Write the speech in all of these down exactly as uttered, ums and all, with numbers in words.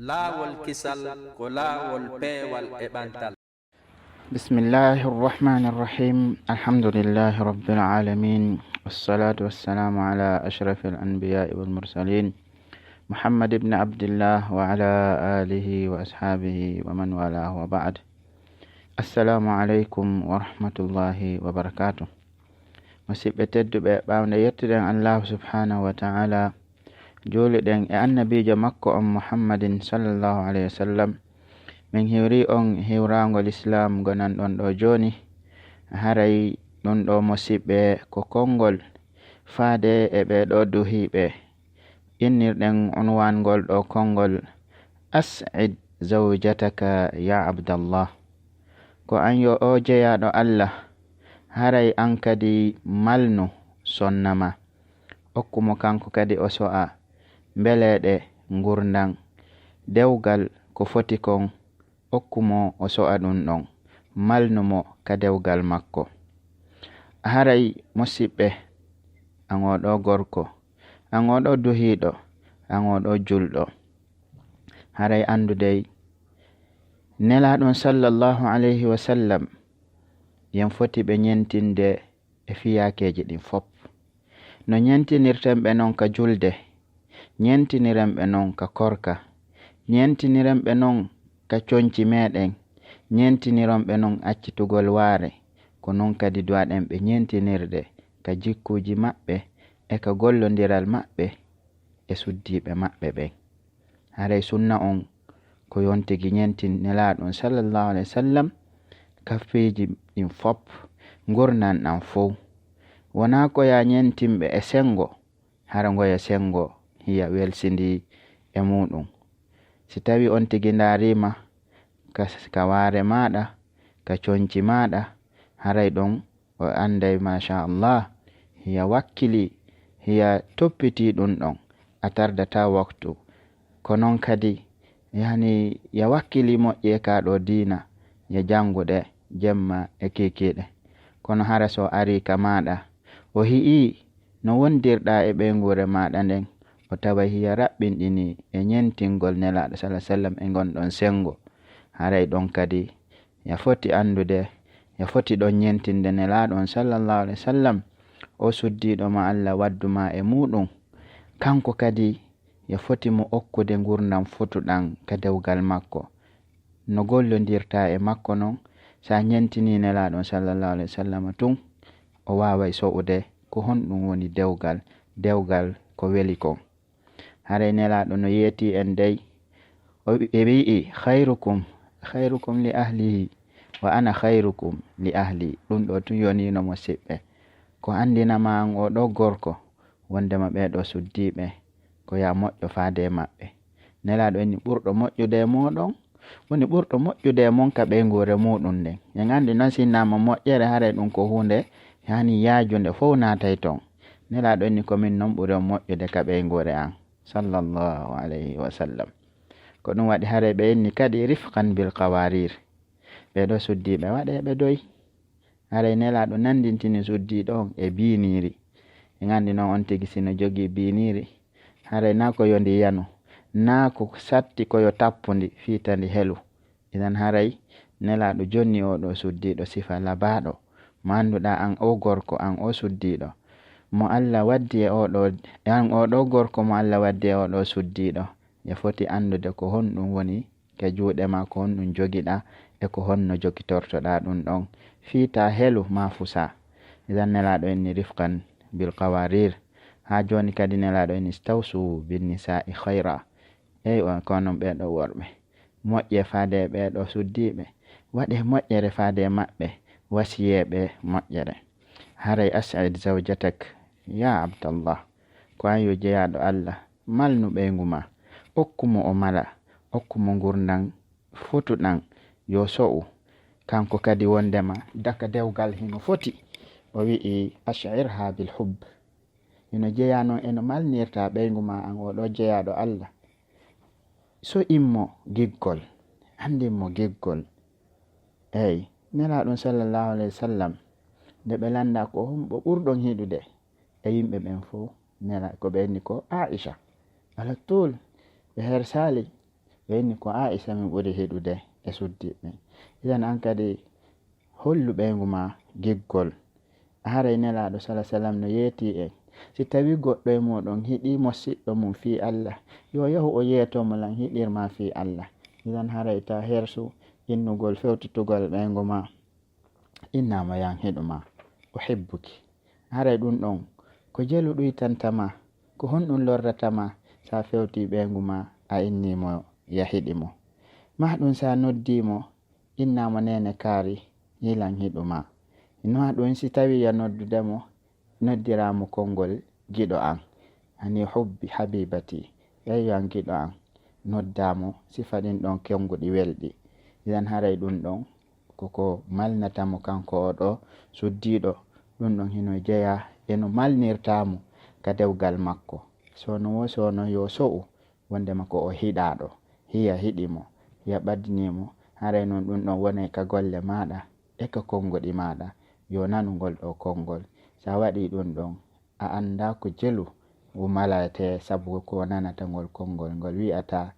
Laawol kisal ko laawol peewal e ɓantal. بسم الله الرحمن الرحيم. الحمد لله رب العالمين. والصلاة والسلام على أشرف الأنبياء والمرسلين محمد بن عبد الله وعلى آله وأصحابه ومن والاه وبعد. السلام عليكم ورحمة الله وبركاته. Musidɓe tedduɓe, ɓaawnde yettuɗen Allahu subhanahu wa ta'ala, juuluɗen e annabiijo makko on Muhammadin sallallahu alayhi wa sallam. Min hiwri on hiwraango lislaam gonanɗon ɗo jooni. Haray ɗum ɗo, musidɓe, ko konngol faade e ɓee ɗo duhiiɓe. Innirɗen unwangol ɗo konngol As'id zawjataka ya Abdallah. Ko an yo o jeyaaɗo Allah, haray an kadi malnu sonna ma. Okku mo kanko kadi o so'a mbeleeɗe ngurndan. Dewgal ko foti kon, okku mo o so'a ɗum ɗon. Malnu mo ka dewgal makko. Haray, musidɓe, an o ɗo gorko, an o ɗo duhiiɗo, an o ɗo julɗo. Haray anndu dey, Nelaaɗo sallallahu alayhi wa sallam, yen foti ɓe ñentinde e fiyaakeeji ɗin fop. No ñentinirten ɓe non ka julde, ñentiniren ɓe non ka korka, ñentiniren ɓe non ka conci meɗen, ñentiniron ɓe non accitugol waare, ko non kadi duwaɗen ɓe ñentinirde ka jikkuuji maɓɓe e ka gollondiral maɓɓe e suddiiɓe maɓɓe ɓen. Haray sunna on ko yontigi ñentin Nelaaɗo on sallallahu alayhi wa sallam ka piiji ɗin fop, ngurndan ɗan fow. Wonaa ko ya ñentinɓe e sengo, hara ngoya sengo hiya welsindi e muɗum. Si tawi on tigi ndaarima ka, ka waare maɗa, ka conci maɗa, haray ɗon o anday, machallah, hiya wakkili, hiya toppiti ɗum ɗon, a tardata waktu. Ko non kadi, yani, ya wakkili moƴƴe ka ɗo diina, ya jannguɗe jemma e kikiɗe. Kono hara so ari ka maɗa, o hi'i no wondirɗa e ɓeynguure maɗa nden, o tawa hiya raɓɓinɗini e ñentingol Nelaaɗo sallallahu alaihi wasallam e ngon ɗon sengo. Haray ɗon kadi ya foti anndude, ya foti ɗon ñentinde Nelaaɗo on sallallahu alaihi wasallam, o suddiiɗo mo Allah wadduma e muɗum. Kanko kadi ya foti mo okkude ngurndan fotuɗan ka dewgal makko. No gollondirta e makko non, sa ñentini Nelaaɗo on sallallahu alaihi wasallam tun, o waaway so'ude ko honɗum woni dewgal, dewgal ko weli kon. Haray Nelaaɗo no yeeti en dey, o wi-, ɓe wi'i, "Khairukum, khairukum li ahlihi, wa ana khairukum li ahli." Ɗum ɗo tun yonino mo siɓɓe. Ko anndina ma an o ɗo gorko, wondema ɓee ɗo suddiiɓe, ko ya moƴƴo faade e maɓɓe. Nelaaɗo inni ɓurɗo moƴƴude e mooɗon, woni ɓurɗo moƴƴude e mon ka ɓeynguure muɗum nden. En anndi non si innama moƴƴere, haray ɗum ko huunde yani yaajunde, fow naatay ton. Nelaaɗo inni ko min non ɓuri on moƴƴude ka ɓeynguure an, sallallahu alayhi wa sallam. Ko ɗum waɗi haray ɓe inni kadi rifqan bil qawarir. Ɓee ɗo suddiiɓe waɗe ɓe doy. Haray Nelaaɗo nanndintini suddiiɗo on e biiniiri. En anndi non on tigi si no jogii biiniiri, haray naa ko yo ndi yanu, naa ko satti ko yo tappu ndi fii ta ndi helu. Idan haray Nelaaɗo jonni oo ɗoo suddiiɗo sifa labaaɗo, mo annduɗaa an oo gorko, an oo suddiiɗo, mo Alla waddi e oo ɗoo, an oo ɗoo gorko mo Alla waddi e oo ɗoo suddiiɗo, ya foti anndude ko honɗum woni ka juuɗe maa, ko honɗum jogiɗaa e ko honno jogitortoɗaa ɗum ɗon fii ta helu maa fusaa. Idan Nelaaɗo inni rifqan bil qawarir. Haa jooni kadi Nelaaɗo inni istawsu bin nisa'i khayra. Ey, on ko non ɓee ɗoo worɓe, moƴƴe faade e ɓee ɗoo suddiiɓe, waɗe moƴƴere faade e maɓɓe, wasiyee ɓe moƴƴere. Haray as'id zawjatak, ya Abdallah, ko an yo jeyaaɗo Alla, malnu ɓeyngu maa, okku mo o mala, okku mo ngurndan fotuɗan, yo so'u. Kanko kadi wondema daka dewgal hino foti, o wi'i, "Ash'irha bil hubb." Hino jeyaa non e no malnirta ɓeyngu maa an oo ɗoo jeyaaɗo Alla. So immo giggol, anndin mo giggol. Eey, Nelaaɗo sallallahu alayhi wa sallam, nde ɓe lannda ko hombo ɓurɗon hiɗude e yimɓe ɓen fow, Nela-, ko ɓe inni ko Aisha. Ala tul, ɓe hersaali, Ɓe inni ko Aisha min ɓuri hiɗude e suddiiɓe. Idan an kadi hollu ɓeyngu ma giggol. Haray Nelaaɗo sala sallam no yeeti en, si tawi goɗɗo e muɗum hiɗi mosiɗɗo mum fii Allah, yo yahu o yeeto mo lan hiɗir ma fii Allah. Idan haray ta hersu innugol fewtitugol ɓeyngu ma. Inna mo yan hiɗu ma, o hebbuki. Haray ɗum ɗon ko jelu ɗuytanta ma, ko honɗum lorrata ma, sa fewti ɓeyngu ma a inni mo ya hiɗi mo. Ma ɗum sa noddi mo, inna mo neene kaari, yilan hiɗu ma. No ɗum si tawi ya noddude mo, noddiraa mo konngol giɗo an. Ani hubbi habibati, eyyo an giɗo an. Noddaa mo sifa ɗin ɗon konnguɗi welɗi. Idan haray ɗum ɗon koko malnata mo kanko o ɗo suddiiɗo. Ɗum ɗon hino jeyaa e no malnirtaa mo ka dewgal makko. Sono wo sono yo so'u wondema ko o hiɗaaɗo, hiya hiɗi mo, hiya ɓaddini mo, haray non ɗum ɗon wonay ka golle maaɗa e ka konguɗi maaɗa, yo nanu ngol ɗo konngol. Sa waɗi ɗum ɗon, a anndaa ko jelu o malayte sabu ko nanata ngol konngol, ngol wi'ata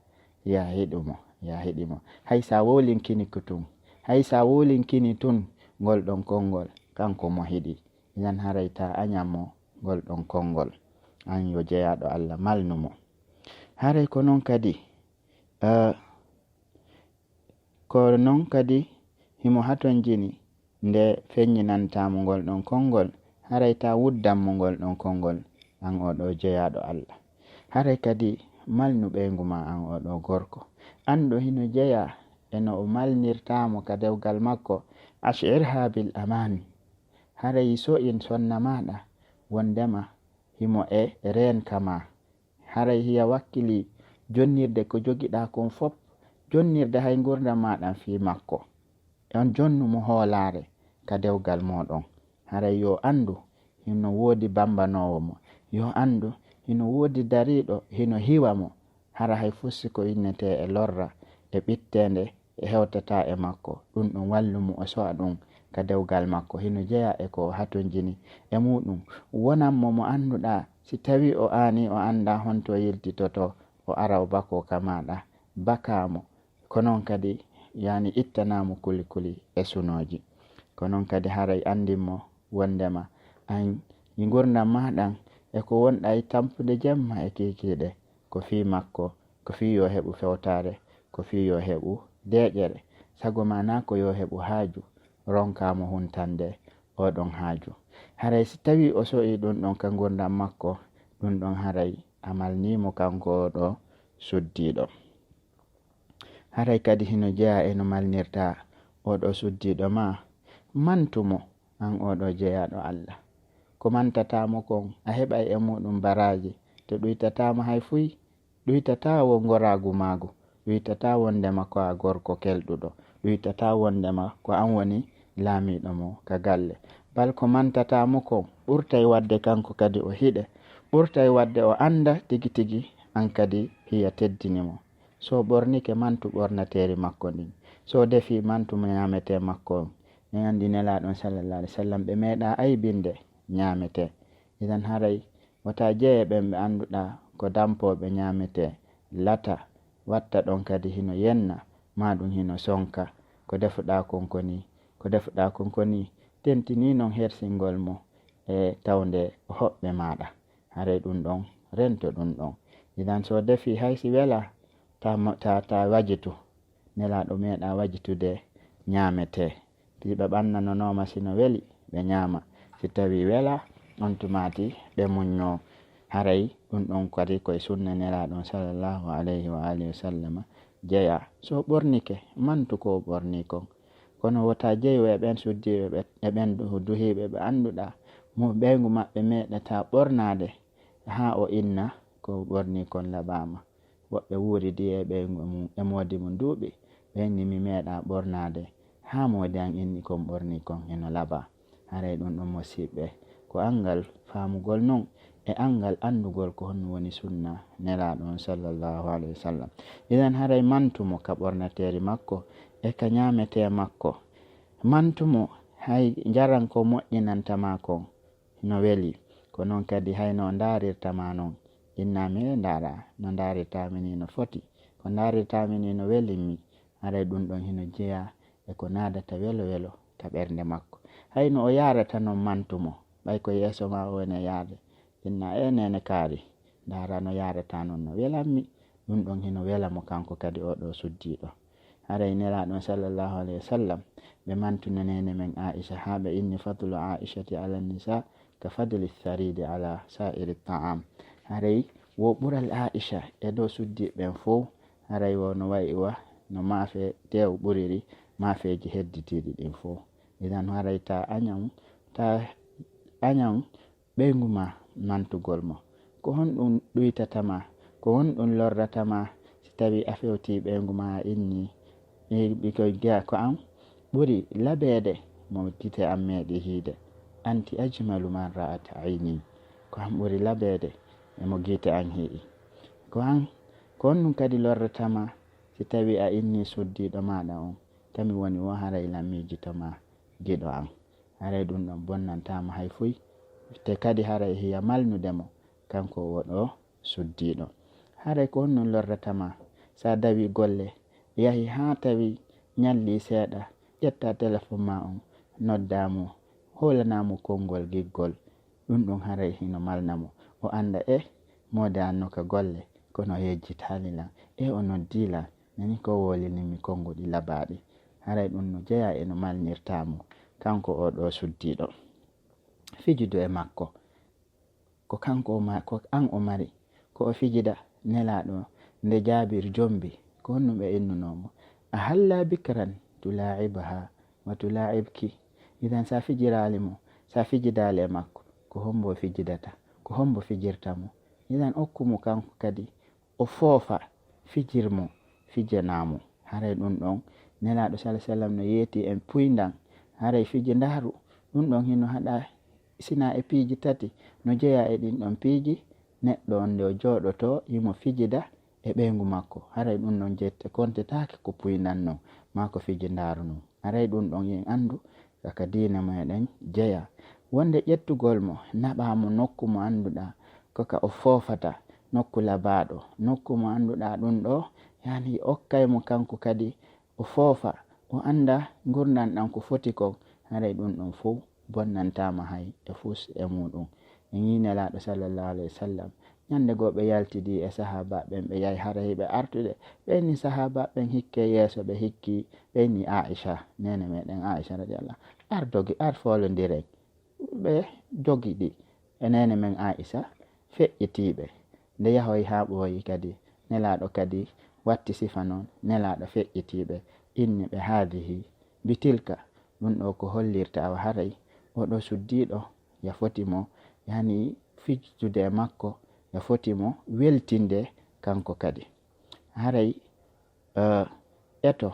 ya hiɗu mo, ya hiɗi mo. Hay sa wolinkini ko tun, hay sa wolinkini tun ngol ɗon konngol, kanko mo hiɗi, inan haray ta añan mo ngol ɗon konngol. An yo jeyaaɗo Allah malnu mo. Haray ko non kadi, eh, ko non kadi himo hatonjini nde feññinantaa mo ngol ɗon konngol, haray ta wuddan mo ngol ɗon konngol, an oo ɗoo jeyaaɗo Allah. Haray kadi malnu ɓeyngu ma an oo ɗoo gorko. Andu hino jeyaa e no o malnirtaa mo ka dewgal makko, ash'irha bil aman. Haray so'in sonna maaɗa wondema himo e reenka ma. Haray hiya wakkili jonnirde ko jogiɗaa kon fop, jonnirde hay ngurndan maa ɗan fii makko. On jonnu mo hoolaare ka dewgal mooɗon. Haray yo anndu hino woodi bambanoowo mo. Yo anndu hino woodi dariiɗo hino hiwa mo. Hara hay fuu si ko innetee e lorra e ɓitteende e hewtataa e makko, ɗum ɗum wallu mo o so'a ɗum ka dewgal makko. Hino jeyaa e ko o hatonjini e muuɗum. Wonan mo mo annduɗaa, si tawii o aanii o anndaa honto yiltitotoo, o ara o bakoo ka maaɗa, bakaa mo. Ko non kadi, yaani ittanaa mo kuli-kuli e sunooji. Ko non kadi haray anndin mo wonndema an ngurndan maa ɗan e ko wonɗaa e tampude jemma e kiikiiɗe, ko fii makko, ko fii yo heɓu fewtaare, ko fii yo heɓu deeƴere. Sago maa naa ko yo heɓu haaju, ronkaa mo huntande oo ɗon haaju. Haray si tawii o so'ii ɗum ɗon ka ngurndan makko, ɗum ɗon haray a malnii mo kanko oo ɗoo suddiiɗo. Haray kadi hino jeyaa e no malnirtaa oo ɗoo suddiiɗo maa. Mantu mo, an oo ɗoo jeyaaɗo Alla. Ko mantataa mo kon, a heɓay e muuɗum baraaji, to ɗuytataa mo hay fuy. Ɗuytataa wo ngoraagu maagu, ɗuytataa wonndema ko a gorko kelɗuɗo, ɗuytataa wonndema ko an woni laamiiɗo mo ka galle. Bal ko mantataa mo kon, ɓurtay waɗde kanko kadi o hiɗe, ɓurtay waɗde o annda tigi tigi an kadi hiya teddini mo. So ɓornike, mantu ɓornateeri makko ndin. So defii, mantu mo ñaametee makko on. En anndi Nelaaɗo on, sallallahu alaihi wasallam, ɓe meeɗaa aybinde ñaametee. Idan haray wota jeye ɓen ɓe annduɗaa ko dampooɓe ñaametee, lata, watta ɗon kadi hino yenna, maa ɗum hino sonka. Ko defuɗaa kon ko nii, ko defuɗaa kon ko nii, tentinii non hersingol mo e tawnde hoɓɓe maaɗa. Haray ɗum ɗon, rento ɗum ɗon. Idan so defii hay si welaa, ta, ta, ta wajitu. Nelaaɗo meeɗaa wajitude ñaametee. Ɓiɓɓe ɓannanonooma si no weli, ɓe ñaama. Si tawii welaa, on tumaati ɓe muññoo. Haray ɗum ɗon kadi koye sunna Nelaaɗo on, sallallahu alayhi wa alihi wa sallama, jeyaa. So ɓornike, mantu ko o ɓornii kon. Kono wota jeyu e ɓen suddiiɓe ɓe, e ɓen du-, duhiiɓe ɓe annduɗaa, mo ɓeyngu maɓɓe meeɗataa ɓornaade, haa o inna ko ɓornii kon laɓaama. Woɓɓe wuuridi e ɓeyngu mum, e moodi mum duuɓi, ɓe inni mi meeɗaa ɓornaade, haa moodi an inni kon ɓornii kon hino laɓaa. Haray ɗum ɗon, musiɓɓe, ko anngal faamugol non e anngal anndugol ko honno woni sunna Nelaaɗo on, sallallahu alayhi wa sallam. Idan haray mantu mo ka ɓornateeri makko e ka ñaametee makko. Mantu mo hay njaran ko moƴƴinanta maa kon. No weli. Ko non kadi hay no ndaarirta maa non. Inna mi e ndaara no ndaarirtaa mi nii no foti. Ko ndaarirtaami nii no welimmi, haray ɗum ɗon hino jeyaa e ko naadata welo welo ka ɓernde makko. Hay no o yaarata non mantu mo, ɓay ko yeeso maa o woni e yaade, inna e neene kaari, ndaara no yaarata non no welammi, ɗum ɗon hino wela mo kanko kadi oo ɗoo suddiiɗo. Haray Nelaaɗo on sallallahu alayhi wa sallam, ɓe mantuno neene men Aisha, haa ɓe inni: "Fadlu Aishati ala nisa ka fadli tharidi ala sa'iri ta'am." Haray wo ɓural Aisha e dow suddiiɓe ɓen fow, haray wo no wayi wa no maafe tew ɓuriri maafeeji hedditiiɗi ɗin fow. Idan haray ta añan, ta añan ɓeyngu ma mantugol mo. Ko honɗum ɗuytata ma? Ko honɗum lorrata ma si tawii a fewtii ɓeyngu ma a inni, e, ɓikkoy giya ko an ɓuri labeede mo gite an meeɗi hiide? Anti ajmalu man ra'at ayni. Ko an ɓuri labeede e mo gite an hi'i. Ko an, ko honɗum kadi lorrata ma si tawii a inni suddiiɗo maaɗa on, kami woni wo haray lan miijito ma giɗo an? Haray ɗum ɗon bonnantaa mo hay fuy. Te kadi haray hiya malnude mo, kanko oo ɗoo suddiiɗo. Haray ko honɗum lorrata ma? Sa dawi golle, yahi haa tawi ñalli seeɗa, ƴetta telefon ma on, nodda mo, hoolanaa mo konngol giggol. Ɗum ɗon haray hino malna mo. O annda e moode an no ka golle, kono o yejjitaali lan. E o noddii lan, nani ko woolinimmi konnguɗi labaaɗi. Haray ɗum no jeyaa e no malnirtaa mo, kanko oo ɗoo suddiiɗo. Fijudu e makko, ko kanko o ma-, ko an o mari, ko o fijida. Nelaaɗo, nde Jaabir jombi, ko honɗum ɓe innunoo mo? "A halla bikran tulaa'ibuha wa tulaa'ibki." Idan sa fijiraali mo, sa fijidaali e makko, ko hombo o fijidata? Ko hombo fijirta mo? Idan okku mo kanko kadi, o foofa, fijir mo, fijanaa mo. Haray ɗum ɗon, Nelaaɗo sallallahu alaihi wasallam no yeeti en puyndan. Haray fijindaaru, ɗum ɗon hino haɗa sina e piiji tati, no jeyaa e ɗin ɗon piiji. Neɗɗo on nde o jooɗotoo, himo fijida e ɓeyngu makko. Haray ɗum ɗon jette, kontetaake ko puyndan non, maa ko fijindaaru non. Haray ɗum ɗon en anndu ka, ka diina meɗen jeyaa. Wonde ƴettugol mo, naɓaa mo nokku mo annduɗaa ko ka o foofata, nokku labaaɗo, nokku mo annduɗaa ɗum ɗoo, yani okkay mo kanko kadi o foofa, o annda ngurndan ɗan ko foti kon, haray ɗum ɗon fow bonnantaama hay e fus e muɗum. En yii Nelaaɗo sallallahu alayhi wa sallam, ñande goo ɓe yaltidi e sahaaba ɓen, ɓe yahi hara hiɓe artude, ɓe inni sahaaba ɓen hikke yeeso, ɓe hikki, ɓe inni Aisha, neene meɗen Aisha radiyallahu, ar dogi, ar foolondiren. Ɓe dogidi e neene men Aisha, feƴƴitiiɓe. Nde yahoyi haa ɓooyi kadi, Nelaaɗo kadi watti sifa non, Nelaaɗo feƴƴitiiɓe, inni ɓe haadihi, bitilka, ɗum ɗoo ko hollirta awa haray oo ɗoo suddiiɗo, ya foti mo, yani fijjude e makko, ya foti mo weltinde kanko kadi. Haray, eh, eto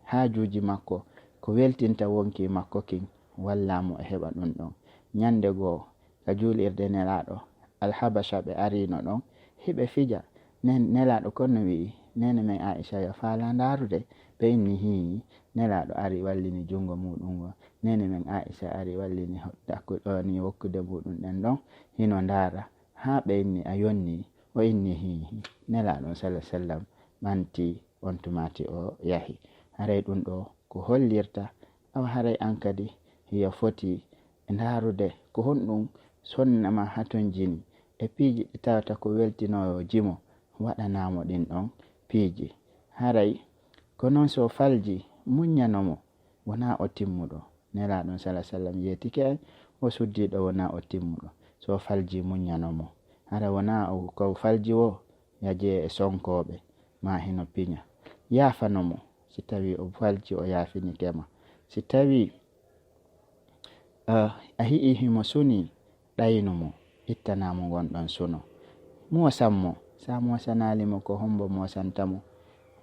haajuuji makko, ko weltinta wonkii makko kin, wallaa mo e heɓa ɗum ɗon. Ñande goo, ka juulirde Nelaaɗo, Alhabasha ɓe ariino ɗon, hiɓe fija. Nen-, Nelaaɗo kon no wi'i, neene men Aisha yo faalaa ndaarude, ɓe inni hii. Nelaaɗo ari wallini junngo muuɗum ngo, neene men Aisha ari wallini ho-, dakku-, ɗo ni wokkude muuɗum ɗen ɗon, hino ndaara, haa ɓe inni a yonni, o inni hii. Nelaaɗo sallallahu alaihi wasallam ɓanti on tumaati o yahi. Haray ɗum ɗoo ko hollirta, awa haray an kadi hiya foti ndaarude ko honɗum sonna ma hatonjini e piiji ɗi tawata ko weltinoowo jimo waɗanaamo ɗin ɗon piiji. Haray ko non so falji muññano mo, wonaa o timmuɗo. Nelaaɗo sallallahu alaihi wasallam yeetike en, o suddiiɗo wonaa o timmuɗo. So falji muññano mo, hara wonaa o ko falji wo ya jeye e sonkooɓe, maa hino piña. Yaafano mo, si tawii o falji o yaafinike ma. Si tawii, eh, a hi'i himo sunii, ɗaynu mo, ittanaa mo ngon ɗon suno. Moosan mo, sa moosanaali mo ko hombo moosanta mo?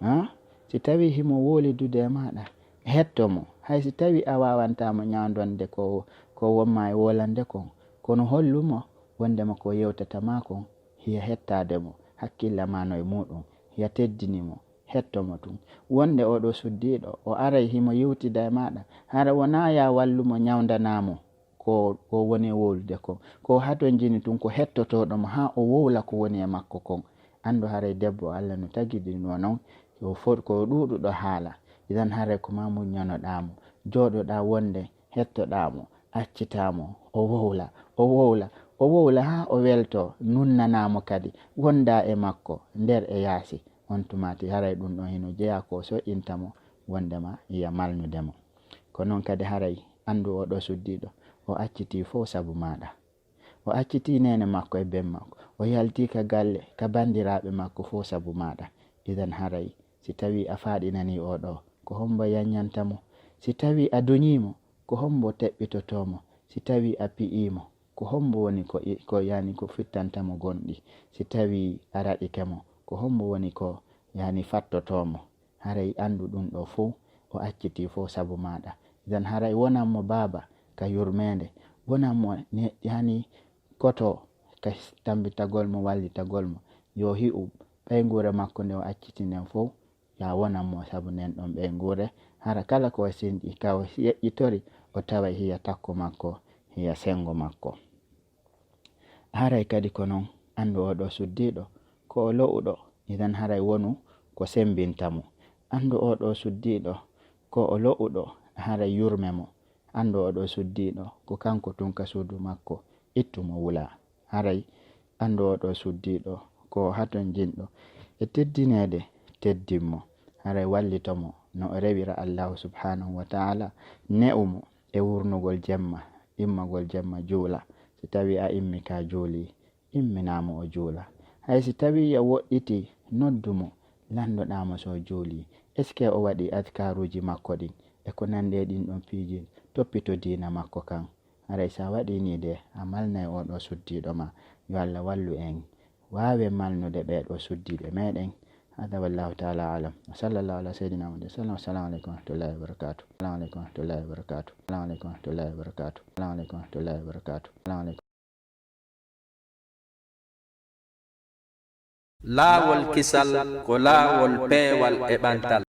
Ha? Si tawii himo wowlidude e maaɗa, hetto mo. Hay si tawii a waawantaa mo ñaawndonde ko, ko wonmaa e wowlande kon, kono hollu mo wondema ko yewtata maa kon, hiya hettaade mo, hakkilla maa no e muuɗum, hiya teddini mo, hetto mo tun. Wonde oo ɗoo suddiiɗo, o aray himo yewtida e maaɗa, hara wonaa ya wallu mo ñawndanaa mo ko, ko woni e wowlude kon. Ko hatonjini tun ko hettotooɗo mo haa o wowla ko woni e makko kon. Anndu haray debbo Alla no tagidiri mo non, ko fo-, ko ɗuuɗuɗo haala. Idan haray ko ma muññanoɗaa mo, jooɗoɗaa wonde hettoɗaa mo, accitaa mo, o wowla, o wowla, o wowla haa o weltoo, nunnanaa mo kadi, wondaa e makko nder e yaasi. On tumaati haray ɗum ɗon hino jeyaa ko so inta mo wondema iya malnude mo. Ko non kadi haray anndu oo ɗoo suddiiɗo, o accitii fow sabu maaɗa. O accitii neene makko e ben makko. O yaltii ka galle, ka banndiraaɓe makko fow sabu maaɗa. Idan haray, si tawii a faaɗinanii oo ɗoo, ko hombo yanñanta mo? Si tawii a duñii mo, ko hombo teɓɓitotoo mo? Si tawii a pi'ii mo, ko hombo woni ko i-, ko, yani, ko fittanta mo gonɗi? Si tawii a raɗike mo, ko hombo woni ko, yani, fattotoo mo? Haray anndu ɗum ɗoo fow, o accitii fow sabu maaɗa. Idan haray wonan mo baaba ka yurmeende, wonan mo ne-, yani koto ka tambitagol mo, wallitagol mo. Yo hi'u ɓeynguure makko nde o acciti nden fow, ya wonan mo sabu nden ɗon ɓeynguure. Hara kala ko o sinɗi, ka o yeƴƴitori, o taway hiya takko makko, hiya senngo makko. Haray kadi ko non, anndu oo ɗoo suddiiɗo, ko o lo'uɗo, idan haray wonu ko semmbinta mo. Anndu oo ɗoo suddiiɗo, ko o lo'uɗo, haray yurme mo. Anndu oo ɗoo suddiiɗo, ko kanko tun ka suudu makko, ittu mo wulaa. Haray anndu oo ɗoo suddiiɗo, ko o hatonjinɗo e teddineede, teddin mo. Haray wallito mo no o rewira Allaahu subhaanahu wa ta'aala, ne'u mo e wurnugol jemma, immagol jemma juula. Si tawii a immi ka juuli, imminaa mo o juula. Hay si tawii a woɗɗitii, noddu mo, lanndoɗaa mo so o juulii. Est-ce que o waɗii adkaaruuji makko ɗin e ko nanndi e ɗin ɗon piiji? Toppito diina makko kan. Haray si a waɗii nii de, a malnay oo ɗoo suddiiɗo ma. Yo Alla wallu en waawen malnude ɓee ɗoo suddiiɓe meɗen. Hada wallahu ta'ala alam. Wa sallallahu ala sayyidina Muhammad wa sallam. Assalamu alaikum wa rahmatullahi wa barakatuh. Assalamu alaikum wa rahmatullahi wa barakatuh. Assalamu alaikum wa rahmatullahi wa barakatuh. Assalamu alaikum wa rahmatullahi wa barakatuh. Assalamu alaikum. Laawol kisal ko laawol peewal e ɓantal.